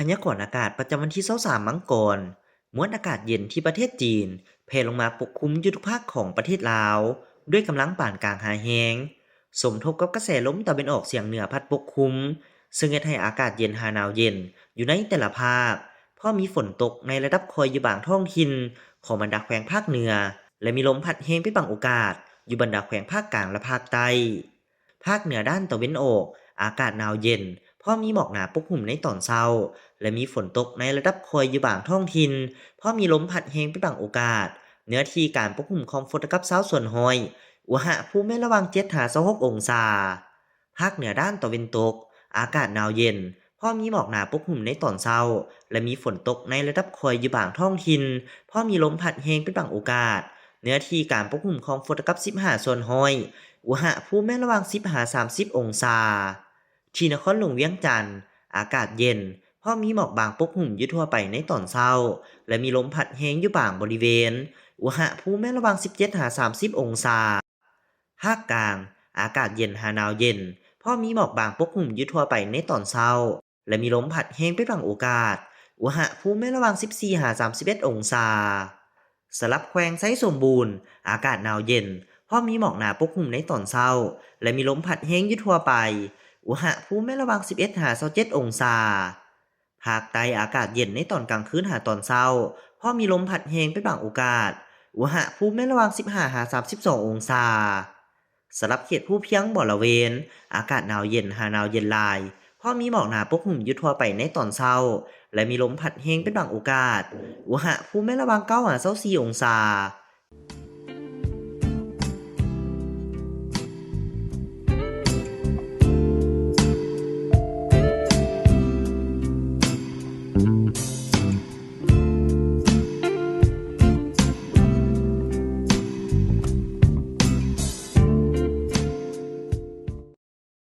ພະຍາກອນອາກາດປະຈຳວັນທີຊາວສາມ ມັງກອນ, ມວນອາກາດເຢັນທີ່ປະເທດຈີນແຜ່ລົງມາປົກຄຸມຢູ່ທຸກພາກຂອງປະເທດລາວ ດ້ວຍກຳລັງປານກາງຫາແຮງ, ສົມທົບກັບກະແສລົມຕາເວັນອອກສຽງເໜືອພັດປົກຄຸມ, ເຊິ່ງເຮັດໃຫ້ອາກາດເຢັນຫາໜາວເຢັນຢູ່ໃນແຕ່ລະພາກ, ພ້ອມມີຝົນຕົກໃນລະດັບຄ່ອຍຢູ່ບາງທ້ອງຖິ່ນຂອງບັນດາແຂວງພາກເໜືອ ແລະ ມີລົມພັດແຮງເປັນບາງໂອກາດຢູ່ບັນດາແຂວງພາກກາງ ແລະ ພາກໃຕ້. ພາກເໜືອດ້ານຕາເວັນອອກ ອາກາດໜາວເຢັນ, ພ້ອມມີໝອກໜາປົກຫຸ້ມໃນຕອນເຊົ້າ ແລະ ມີຝົນຕົກໃນລະດັບຄ່ອຍຢູ່ບາງທ້ອງຖິ່ນ, ພ້ອມມີລົມພັດແຮງເປັນບາງໂອກາດ, ເນື້ອທີ່ການປົກຫຸ້ມຂອງຝົນເທົ່າກັບຊາວສ່ວນຮ້ອຍ, ອຸນຫະພູມແມ່ນລະຫວ່າງເຈັດຫາຊາວຫົກອົງສາ. ພາກເໜືອດ້ານຕາເວັນຕົກ ອາກາດໜາວເຢັນ, ພ້ອມມີໝອກໜາປົກຫຸ້ມໃນຕອນເຊົ້າ ແລະ ມີຝົນຕົກໃນລະດັບຄ່ອຍຢູ່ບາງທ້ອງຖິ່ນ, ພ້ອມມີລົມພັດແຮງເປັນບາງໂອກາດ, ເນື້ອທີ່ການປົກຫຸ້ມຂອງຝົນເທົ່າກັບສິບຫາສ່ວນຮ້ອຍ, ອຸນຫະພູມແມ່ນລະຫວ່າງສິບຫາສາມສິບອົງສາ. ທີ່ນະຄອນຫຼວງວຽງຈັນ ອາກາດເຢັນ, ພ້ອມມີໝອກບາງປົກຫຸ້ມຢູ່ທົ່ວໄປໃນຕອນເຊົ້າ ແລະ ມີລົມພັດແຮງຢູ່ບາງບໍລິເວນ, ອຸນຫະພູມແມ່ນລະຫວ່າງສິບເຈັດຫາສາມສິບອົງສາ. ພາກກາງ ອາກາດເຢັນຫາໜາວເຢັນ, ພ້ອມມີໝອກບາງປົກຫຸ້ມຢູ່ທົ່ວໄປໃນຕອນເຊົ້າ ແລະ ມີລົມພັດແຮງເປັນບາງໂອກາດ, ອຸນຫະພູມແມ່ນລະຫວ່າງສິບສີ່ຫາສາມສິບເອັດອົງສາ. ສຳລັບແຂວງໄຊສົມບູນ ອາກາດໜາວເຢັນ, ພ້ອມມີໝອກໜາປົກຫຸ້ມໃນຕອນເຊົ້າ ແລະ ມີລົມພັດແຮງຢູ່ທົ່ວໄປ, ອຸນຫະພູມແມ່ນລະຫວ່າງສິບເອັດຫາຊາວເຈັດອົງສາ. ພາກໃຕ້ ອາກາດເຢັນໃນຕອນກາງຄືນຫາຕອນເຊົ້າ, ພ້ອມມີລົມພັດແຮງເປັນບາງໂອກາດ, ອຸນຫະພູມແມ່ນລະຫວ່າງສິບຫ້າຫາສາມສິບສອງອົງສາ. ສຳລັບເຂດພູພຽງບໍລະເວນ ອາກາດໜາວເຢັນຫາໜາວເຢັນຫຼາຍ, ພ້ອມມີໝອກໜາປົກຫຸ້ມຢູ່ທົ່ວໄປໃນຕອນເຊົ້າ ແລະ ມີລົມພັດແຮງເປັນບາງໂອກາດ, ອຸນຫະພູມແມ່ນລະຫວ່າງເກົ້າຫາຊາວສີ່ອົງສາ.